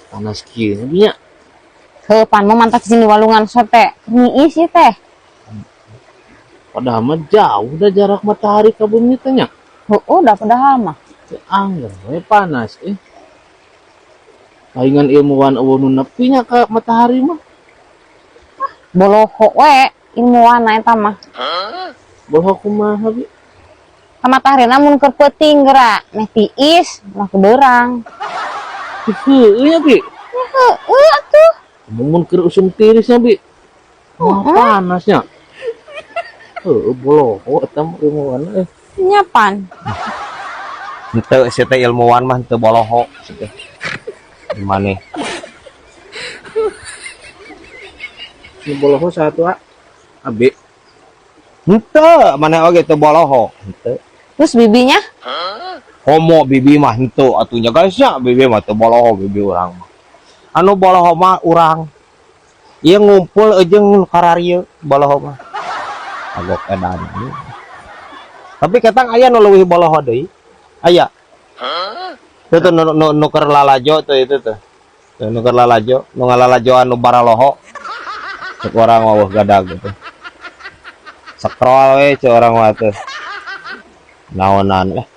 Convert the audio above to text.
Panas kieu nya. Heuh, pan mah mantak sini walungan sote. Niis ieu teh. Padahal mah jauh dah jarak matahari ka bumi teh nya. Heueuh da padahal mah. Teu angger we panas eh. Palingan ilmuwan eueuh nu nepi nya ka matahari mah. Boloho we ilmuwan eta mah. Boloho kumaha, Bi? Ka mataharina mun keur peuting geura meh tiis mah beurang. Heueuh nya, Bi. Heueuh atuh. Mun keur usum tiris nya, Bi. Wah, panasnya. Heueuh, boloho eta mah ilmuwan eh. Nya pan. Henteu sia teh ilmuwan mah henteu boloho sia teh. Maneh. Nu boloho satu a. Abi. Henteu, maneh oge teu boloho. Henteu. Terus bibinya? Komo bibi mah henteu atuh nya guys nya, bibi mah teu boloho bibi urang mah. Anu boloho mah urang. Ieu ngumpul jeung nu kararieu boloho mah. Agok edan. Tapi ketang aya nu leuwih boloho deui. Aya. Itu tuh nu, nu, nu keur lalajo tuh itu tuh. Tuh nu keur lalajo, nu ngalalajoan nu baraloho. Cek urang mah weuh gadag gitu. Scroll we cek urang mah tuh. Naonan lah.